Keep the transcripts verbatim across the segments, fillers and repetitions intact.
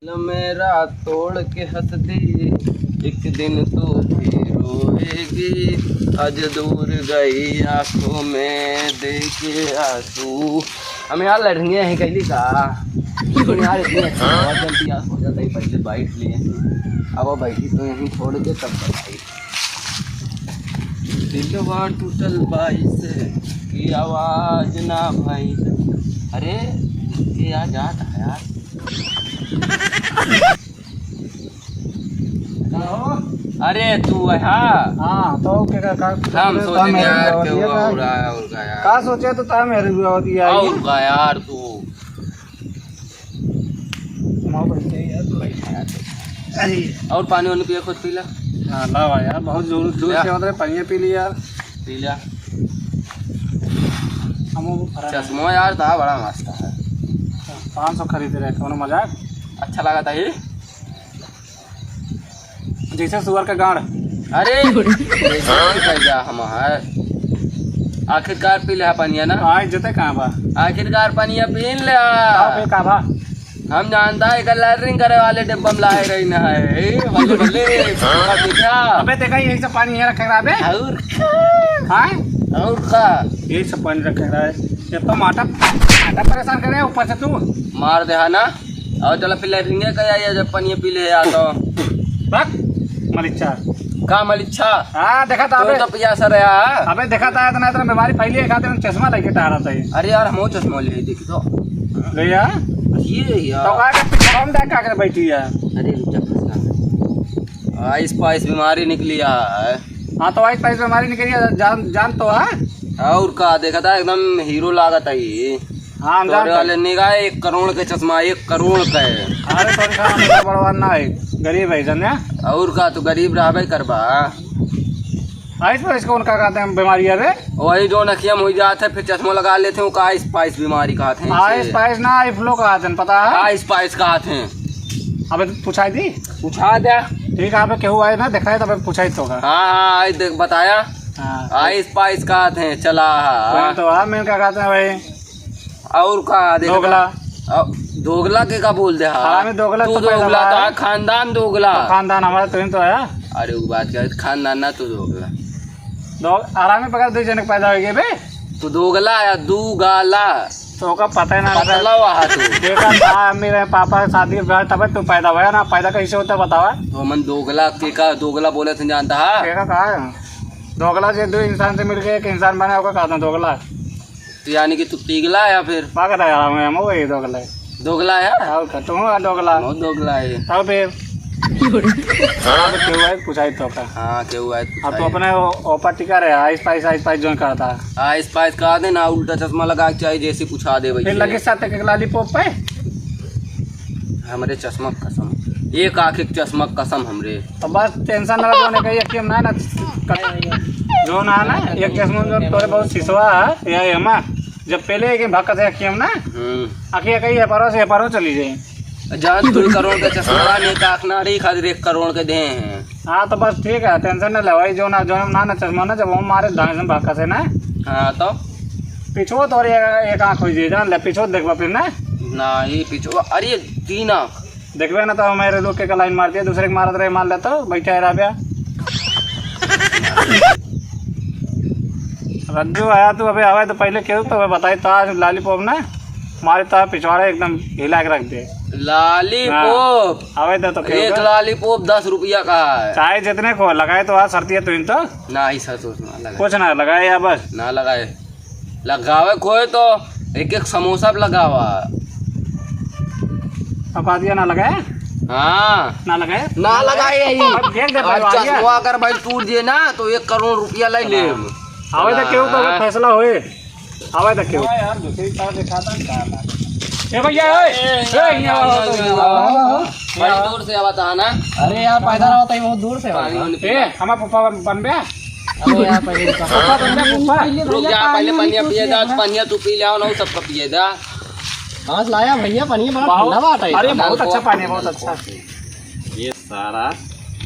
दिल मेरा तोड़ के हंस दे, एक दिन तो भी रोएगी। आज दूर गई आंखों में दे के आंसू। हम यार लड़ेंगे यहीं कैली का? तुम यार इतनी अच्छी बहुत जल्दी यार हो जाता है, पहले बैठ लिए। अब वो बैठी तो यहीं छोड़ के तब बताइए। दिलवा टूटल बाइस की आवाज ना भाई। अरे, ये यार जात है यार। अरे तू है, हाँ। हाँ, तो के का, का हम सोचे यार, के वो और आया, और का यार। का सोचे तो ता मेरे हुआ होती है। और का यार तू। माँ बैठे यार, तू बैठा यार। अरे। और पानी वानी पिए, खुद पी ला। हाँ, लावा यार, बहुत जोर, जोर से होत रहे, पानी पी लिया। पी लिया। हम वो फरा चश्मा यार, ता बड़ा मस्त है। पाँच सौ खरीदे रहे, कौनो मजाक? अच्छा लगा था ये। जैसे सुअर का गाड़। अरे, जैसे सुअर का गाड़ हम है। आखिरकार पी ले पनिया ना। आए जते कहाँ बा? आखिरकार पनिया पीन ले। का बा? हम जानता है, एक लैट्रिन करे वाले डिब्बा में लाए रही ना है। ए, बल्ले, बल्ले, पूरा पी गया। अबे देखा, यही सब पानी यहाँ रखे रहा बे। और हाँ? और का? यही सब पानी रखे रहा है। ये तो माटा, माटा परेशान करे ऊपर से तू। मार दे, हाँ ना? और चला फिर लैट्रिन के कहीं आइए, जब पनिया पी ले आ तो। बक, मलिच्छा। का मलिच्छा? हाँ, देखा था तो अबे। तो पियासा रहा। अबे देखा था, इतना, इतना बीमारी फैली है, खाते में चश्मा लेके टहरा था ये। अरे यार, हम वो चश्मा ले देखी तो। ले यार। ये यार। तो का के पीछे हम देख का कर बैठी है। अरे रुक जा, फंस गया। आइस पाइस बीमारी निकली है। हाँ, तो आइस पाइस बीमारी निकली है, जान, जान तो है। और का देखा था, एकदम हीरो लागत है ये। हाँ, हम तोरे जानते वाले हैं। निगाह एक करोड़ के चश्मा, एक करोड़ का है। अरे, तो इनका हम बड़वा ना है, गरीब है, जाने? और का, तू गरीब रहबे करबा। आइस पाइस कौन का कहते हैं बीमारी है बे? वही जो नखिया में हुई जात है, फिर चश्मा लगा लेते हैं, का आइस पाइस बीमारी कहते हैं। आइस पाइस ना, आई फ्लू कहते हैं, पता है? आइस पाइस कहते हैं। अबे तू पूछाई दी? पूछा दे। ठीक है, अबे केहू आए ना, दिखाए, तबे पूछाई तो का। हाँ, हाँ, आई देख, बताया। हाँ। आइस पाइस कहते हैं, चला। वही तो, हाँ, मैं क्या कहते हैं भाई? और का, देखा दोगला। था? अ, दोगला के का बोल दे, हाँ? हरामी दोगला तू तो पैदा दोगला, हुआ तो है। आ खानदान दोगला। तो खानदान हमारा तो ही तो है। अरे, वो बात क्या है, खानदान ना तू दोगला। दो-, हरामी बगैर दो जने के पैदा हो गए बे। तू दोगला आया, दू गाला। तो ओका पता ही ना पतला रहा। हुआ है तू। देखा था, अम्मी रहे, पापा के शादी के बाद तबे तू पैदा हुआ ना, पैदा कैसे होता बतावा? तो मन दोगला के का, दोगला बोले थे जानता है? देखा कहा है? दोगला जे दो इंसान से मिलके एक इंसान बना, ओका कहता दोगला। तो यानी कि तू तिगला या फिर? पागल है यार, हम, हम वही दोगला है। दोगला है? और का, तू हो दोगला। बहुत दोगला है। तब फिर? अब केहू आए, पूछाई तो का? हाँ, केहू आए, अब तो पूछाई। अपने ओ-, ओपा टिका रहे, ice price, ice price zone करता। आइस पाइस कहा दे ना, उल्टा चश्मा लगा के चाहिए, जैसे पूछा दे फिर वैसे। लगे साथ एक लालीपॉप पे। हमरे चश्मा कसम, एक आँख एक चश्मा कसम हमरे। तो बस टेंशन ना लो, ने कही कि हम ना, ना, जो ना, ना, एक चश्मा जो तोरे बहुत सिसवा है, या एमा, जब पहले एक भक्कत है कि हम ना, हम्म। आँखें कही है परो से परो चली जाए। जान दो करोड़ का चश्मा, एक आँख ना रही, खातिर एक करोड़ के दे हैं। हाँ, तो बस ठीक है, टेंशन ना ले भाई, जो ना, जो ना, ना चश्मा ना, जब हम मारे ढंग से भक्कत है ना। हाँ, तो? पिछुआ तोरे एक, एक आँख हो जाए, जान ले, पिछुआ देखबा फिर ना। ना, ये पिछुआ, अरे, तीन आँख। देखबे ना तो हमारे लोग के लाइन मार दिया, दूसरे के मारत रहे, मार ले तो बैठा है राबिया। रज्जू आया तू, अबे आवे तो पहले केहू तो बताई तो आज लालीपॉप ना मारे तो पिछवाड़े एकदम हिला के रख दे। लालीपॉप। हाँ, आवे तो, तो केहू एक का। लालीपॉप दस रुपया का है। चाहे जितने को लगाए तो आज सर्दी है तू इन तो। ना ही सर, सोच ना लगाए। कुछ ना लगाए या बस। ना लगाए। लगावे कोई तो एक एक समोसा पे लगावा। अब आदिया ना लगाए? हाँ। ना लगाए? ना लगाए यही। अब फेंक दे और पहलवान, चश्मा अगर भाई टूट जाए ना तो एक करोड़ रुपया ले ले। हाँ। आवे तो केहू तो हाँ। फैसला होए। आवे तो केहू। हाँ यार, दूसरी तरह दिखाता है, क्या बात है? ए भैया, ए, ए, ए, यहाँ आओ, यहाँ आओ, यहाँ आओ, आओ। यहाँ आओ। बड़ी दूर से आवता है ना। अरे यार, पैदा रहा था, बहुत दूर से पानी आवता। वानी ए, पी। हमारा पप्पा बन, बन गया। अरे यार, पहले रुका। पप्पा बन गया, पप्पा। रुक जा, पहले पनिया पिए दा, पनिया तू पी ले, आओ ना, सबका पिए दा। कहाँ से लाया भैया पानी? बड़ा बहुत, ठंडा बात है। अरे, बहुत अच्छा पानी है, बहुत अच्छा। ये सारा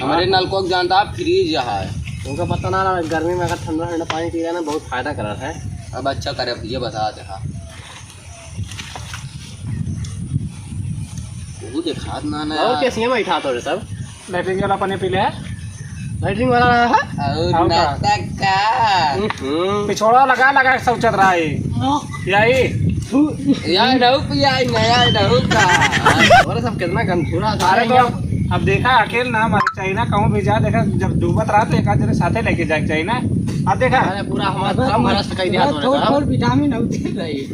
हमारे नलको के जानता है, फ्रिज है। उनका पता ना, ना, गर्मी में अगर ठंडा ठंडा पानी पी रहे ना, बहुत फायदा करत है। अब अच्छा करे भैया, बता दे, हाँ। तू देखात ना ना। और कैसी है बैठा तो रे सब? लैट्रिन वाला पानी पी ले। लैट्रिन वाला रहा है? और और ना का? तक का? हम्म। पिछोड़ा लगा लगा के शौचत रहा है। यही। यार रहू पिया, नया रहू का। और सब कितना गंधुरा था। अरे तो अब देखा, अकेल ना मर चाहिए ना, कहूँ भी जा, देखा, जब डूबत रहा तो एक आध जने साथे लेके जाए चाहिए ना। अब देखा। अरे पूरा हमारा अब धर्म भ्रष्ट कर दिया थोड़ा तोरे थोड़ा। थोड़ा विटामिन होती रही।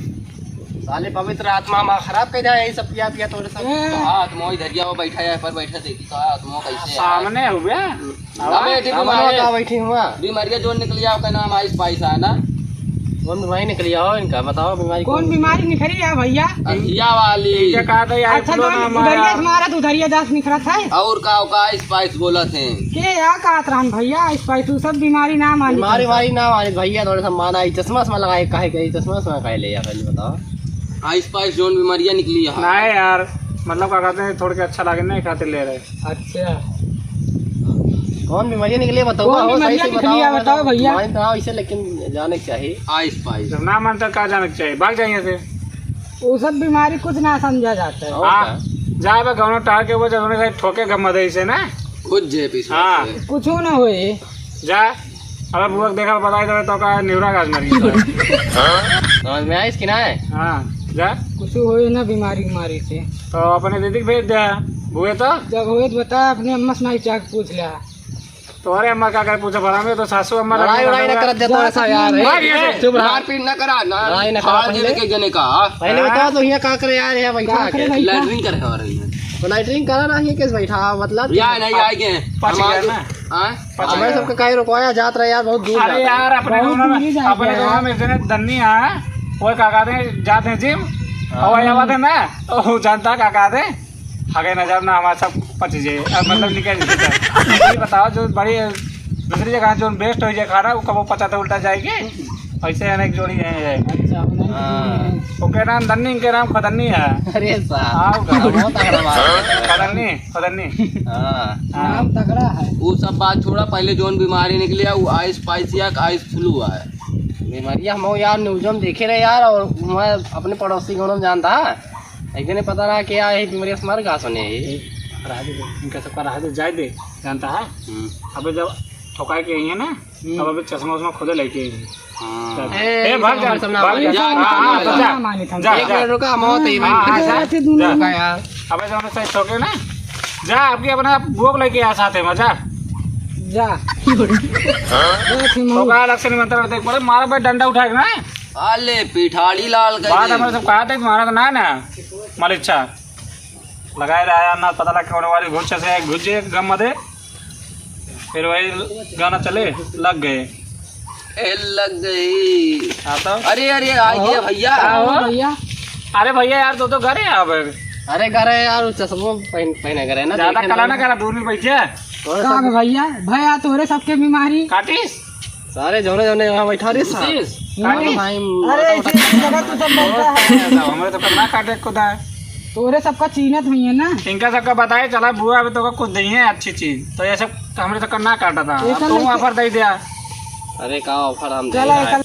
साले पवित्र आत्मा हमारा खराब कर दिया, यही सब पिया पिया तोरे सब। ए। कहा आत्मा इधर जाओ, बैठा है पर बैठा देखी, कहा आत्मा कैसे है? सामने हो गया। अबे, ठीक सामने हुआ है। का बैठी हुआ? बीमारियां जो निकली आओ, का नाम आइस पाइस है ना? कौन बीमारी निकली आओ इनका, बताओ बीमारी कौन कौन? बीमारी निकली है भैया? अखिया वाली। इनके कहा था यार, अच्छा, फ्लो जो ना मारा। उधरिया से मारा तो उधरिया जास निकलत है। और का, का आइस पाइस बोलत हैं? के या कहत रहन भैया, आइस पाइस तू सब बीमारी ना मानी। बीमारी वारी ना मानी भैया, थोड़े सा माना, ई चश्मा वश्मा लगाए, काहे के ई चश्मा वश्मा काहे ले जा, पहले बताओ। आइस पाइस जोन बीमारियां निकली है। नहीं यार, मतलब का कहते हैं, थोड़ के अच्छा लागे, नहीं खातिर ले रहे। अच्छा। कौन बीमारियां निकली है, बताओ, कौन हो, सही बीमारियां से निकली बताओ, है, बताओ मतलब, भैया। मानी तो आओ इसे, लेकिन जाने के चाहिए। Ice price. जब ना मानता, का जाने के चाहिए, भाग जाइए से। वो सब बीमारी कुछ ना समझा जाता है। और हाँ, का? जा बे, गौनो टार के वो जब उन्हें ठोके गम दे इसे ना। खुद जे पीछे हाँ। से। कुछ ना होए। जा, अबे बुआ के देखा बताई देवे तो का निवरा गाछ मर गया। समझ में आइस कि ना है? हाँ, जा। कुछ होए ना बीमारी, बीमारी से। तो अपने दीदी के भेज दे, बुए तो। जब होए तो बता, अपने अम्मा से नहीं जाके पूछ ले। तोहरे अम्मा का करे पूछे भला में, तो सासू अम्मा लड़ाई लड़ाई ना करत दे तोरे सा यार। भाग यहाँ से। चुप रहा। मारपीट ना करा ना। लड़ाई ना करा फाड़ पहले। देवे के जने का। पहले हाँ? बताओ तो यहाँ का करे यार, यहाँ बैठा का करे के? बैठा? लैट्रिन करे हो रही है। तो लैट्रिन करा ना, ये कैसे बैठा, मतलब? या नहीं, आए के? पच हम गया आज ना। हाँ? पच हमें गया। सबका काहे रुकवाया जात रहा यार, बहुत दूर अरे जात रहा। यार, अपने बहुत गाँव में, दूर ही जात अपने रहा। गाँव में एक जने दन्नी है, वो का कहते हैं, जाते हैं जिम, हाँ। और वही आवाज है ना, तो वो जानता का कहते हैं, आगे नजर ना हमारा सब पच जाए, अब मतलब निकल जाए। ये बताओ, जो बड़ी दूसरी जगह जो वेस्ट हो जाए खाना, वो कब पचा तो उल्टा जाएगी, ऐसे अनेक जोड़ी है। अच्छा, अपना ही हाँ। जोड़ी है। ओके नाम दन्नी, इनके नाम खदन्नी है। अरे साहब, आओ का? बहुत तगड़ा बात है। खदन्नी। पता नहीं। हाँ। हाँ। नाम तगड़ा है। वो सब बात छोड़ा, पहले जौन बीमारी निकली है, वो आइस पाइस या आइस फ्लू है। बीमारी हम यार न्यूज में देखे रहे यार, और मैं अपने पड़ोसी को नाम जानता है, एक दिन पता रहा कि यार यही बीमारी से मर गा सुने है। रहा दे, इनका सबका रहा दे, जाए दे, जानता है। हम्म। अबे जब ठोका के आई है ना, हम्म। अब अबे चश्मा उश्मा खुदे लेके आई है। हाँ। ए, ए, भाग जा, सब भाग जा। जा, हाँ, हाँ, जा। जा, एक जा। मिनट रुका, हम होते ही हाँ, हाँ, जा, जा। रुका यार। अबे जौन सही ठोके ना, जा, आपकी अपना बुआ को लेके आ साथे में, जा। जा। हाँ? जा, फिर तो मऊ। का अलग से निमंत्रण देख पड़े, मारा भाई डंडा उठा के ना। आले पिठाड़ी लाल कर बात दे। हमारे सब कहा था कि मारा तो ना, ना, मालिच्छा। लगाए रहा यार, ना पता लग कौन वाली घुस से घुस जे गम दे। फिर वही गाना चले, लग गए। ए, लग गई। हाँ तो? अरे, अरे, आ गया भैया। का हो? भैया। अरे भैया यार, तो, तो घर है अब। अरे घर है यार, वो चश्मो पहन, पहने घर है ना, ज्यादा देखे कला ना। ना करा, दूर में बैठे। और का सब बे भैया? भैया, तोरे सबके बीमारी। काटिस? सारे जौने जौने यहाँ बैठा रहे साहब। काटिस? भाई, अरे, माता ऐसे जगह तू सब बैठा है। हमारे तो करना काटे खुदा है। तोरे सबका चीनत हुई है ना। इनका सबका बताए चला, बुआ अभी तो कुछ नहीं है अच्छी चीज, तो ये सब हमरे सबका ना काटा था। ये अब सब तू लेके ऑफर दे दिया। अरे का ऑफर हम चला, दे एक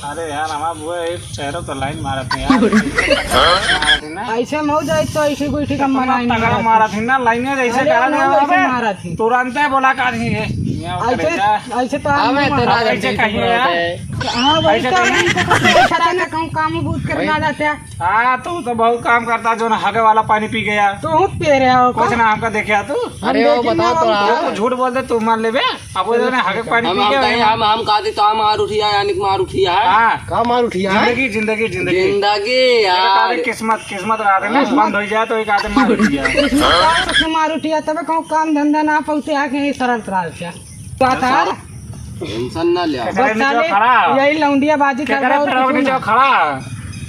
अरे यार, हमार बुआ एक चेहरा तो लाइन मारत है यार। मारत है ना। ऐसे में हो जाए तो ऐसे कोई ठीक हम कितना मनाई नहीं तगड़ा मारत। मारत है ना, लाइन में जैसे अरे कहा ना, जाए ऐसे वहाँ पे मारत है। तुरंत ही बोला कर ही है। यहाँ ऐसे, करे जा। ऐसे तो हम अबे नहीं तेरा मारत। ऐसे गलती कहिए यार। है। हाँ, वही ऐसे तो कहिए। हम तो कुछ नहीं करते ना, कहूँ काम बूझ कर वही। ना जाते हैं। हाँ, तू तो बहुत काम करता, जो ना हगे वाला पानी पी गया। तू पी रहे हो कुछ का? ना हमका देखा तू। हम अरे वो देखेंगे बताओ तो हमको। हाँ। तू झूठ बोल दे, तू मान लेबे। अब वो जो ना हगे पानी हम, पी हम गया, कहीं, वही हम, हम कहा थे तो हम मार उठिया, यानी कि मार उठिया है। हाँ। का मार उठिया है? जिंदगी, जिंदगी, जिंदगी। जिंदगी यार। एक आदमी किस्मत, किस्मत रहा था ना, हाँ। बंद हो जाए तो एक आदमी मार उठिया। किस्मत का सबसे मार उठिया, तबे कहूँ काम धंधा ना पहुँचे आके ये सरल त्राल क्या। बात है। टेंशन ना ले। केकरे बस नीचे साले, खड़ा? यही लौंडिया बाजी केकरे करता और पैरों के कुछ नीचे ना। खड़ा?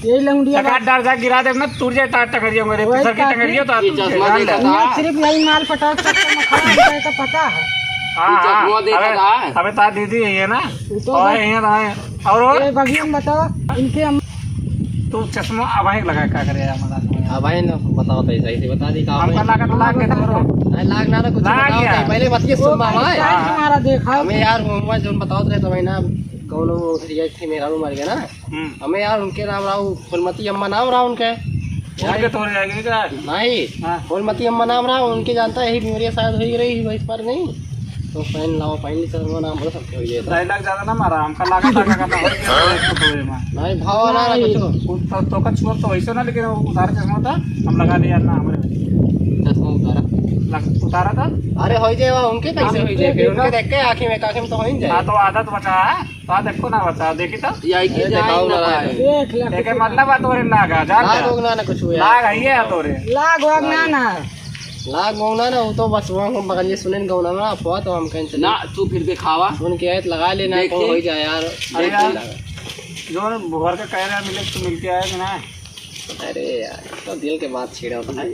यही लौंडिया टका बाजी। डर जा, गिरा दे ना, टूट जाए टाट टकरियों में, वही सर की काफी। टकरियों तो ये आती चश्मा है, देखा जान ले। था। ये सिर्फ यही माल पटाख चक्कर में खड़ा है, इनका तो पता है। हाँ, ये हाँ, चश्मा देखा अबे, था। अबे तार दीदी यही है ना? वो तो और बस। यही है ना, और वो? ये बगिया में बताओ, इनके हम तू चश्मा अबहिं लगा का करे यार, मजाक में। अबहिं न बताओ तो ऐसे, ऐसे बता दी का हमका अबहिं। लागत लाग के तोरो। अरे लाग ना, ना कुछ लाग बताओ गया। तो पहले बतिये वो सुन भाई, बाबा। हाँ, हाँ। तुम्हारा देखा। हमें यार, मोहम्मद जोन बताओ तो रहे तो भाई ना, कौन वो ये थे मेरा मर गया ना। हम्म। हमें यार उनके नाम रहा, फुलमती अम्मा नाम रहा उनके। फूट के तोड़ जाएगी का? नहीं। हाँ। बोल मती अम्मा नाम रहा, उनके जानता है, यही बीमारी शायद हो ही रही है इस पर नहीं। तो पहन लाओ, पहन ली सर, वो नाम बोलो, सबके हो जाए। डायलॉग ज्यादा ना मारा, हमका लगा, लगा, लगा, हो गया, एक तो दो में। नहीं, भाव ना, ना, नहीं। कुछ। तो, तो का छुआ तो वैसे ना, लेकिन वो उधार चश्मा था, हम लगा लिया ना, हमारे। चश्मा उतारा। लग-, उतारा था? अरे, हो ही जाए, वो उनके कैसे हाँ, हो ही जाए, फिर देखा। उनके देख के आँखी में, आँखी में तो हो ही जाए। हाँ, तो आधा तो बचा है। तो देखो ना बता, देखी तो। ये आई के ए, जाए दिखाओ ना ना पाए। भाई। देख ले, देखे कुछ मतलब ना। बात तोरे लागा, जान लाग जा। होगा ना कुछ यार। लाग है ये तोरे। लाग होगा ना ना। लाग होगा ना, वो तो बस वहाँ हम बगलिए सुने गौना में अफवाह तो हम कहीं से ना, तू फिर दिखावा। सुन के आए तो लगा लेना, देखे। तो हो ही जाए यार। अरे देख यार, लेना। जो भुवर का कह रहा है, मिले तो मिल के आए कि ना? अरे यार, तो दिल के बात छेड़ा था।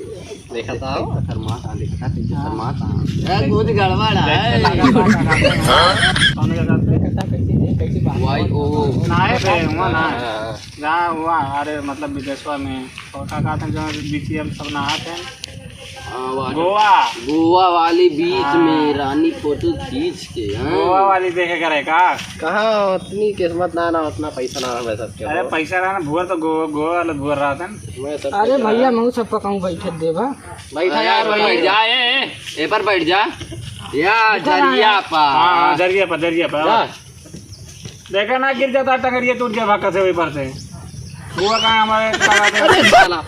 देखा था वो? शर्मात आ, देखा था, कैसे हाँ। शर्मात आ। ए, कुछ गड़बड़ है। कैसे लगा था, लगा था? कौन के साथ थे? कैसा, कैसे थे? कैसी बात? वाई ओ। ना है बे, हुआ ना। हाँ। जा हुआ, अरे, मतलब, विदेशवा में। और का कहते हैं, जो बीच में हम सब नहाते हैं? हाँ, वाली। गोवा। गोवा वाली बीच हाँ। में रानी फोटो खींच के, हाँ। गोवा वाली देखे करे का? कहाँ उतनी किस्मत ना, ना उतना पैसा ना रहा सबके अरे पास। पैसा रहा ना, भुअर तो गो-, गोवा वाला भुअर रहा था ना। मैं सब अरे पैसा भैया, रहा। मैं सब पकाऊं, बैठे देबा। बैठा अरे यार, बैठ बैठ जा, जा। ए, ए, ए पर बैठ जा। या, बैठा ना जरिया यार। पा। हाँ, जरिया पा, जरिया पा। जा। देखा ना, गिर जाता, टंगरिया टूट गया, भाग से वही पर से। गोवा कहाँ हमारे अरे साला।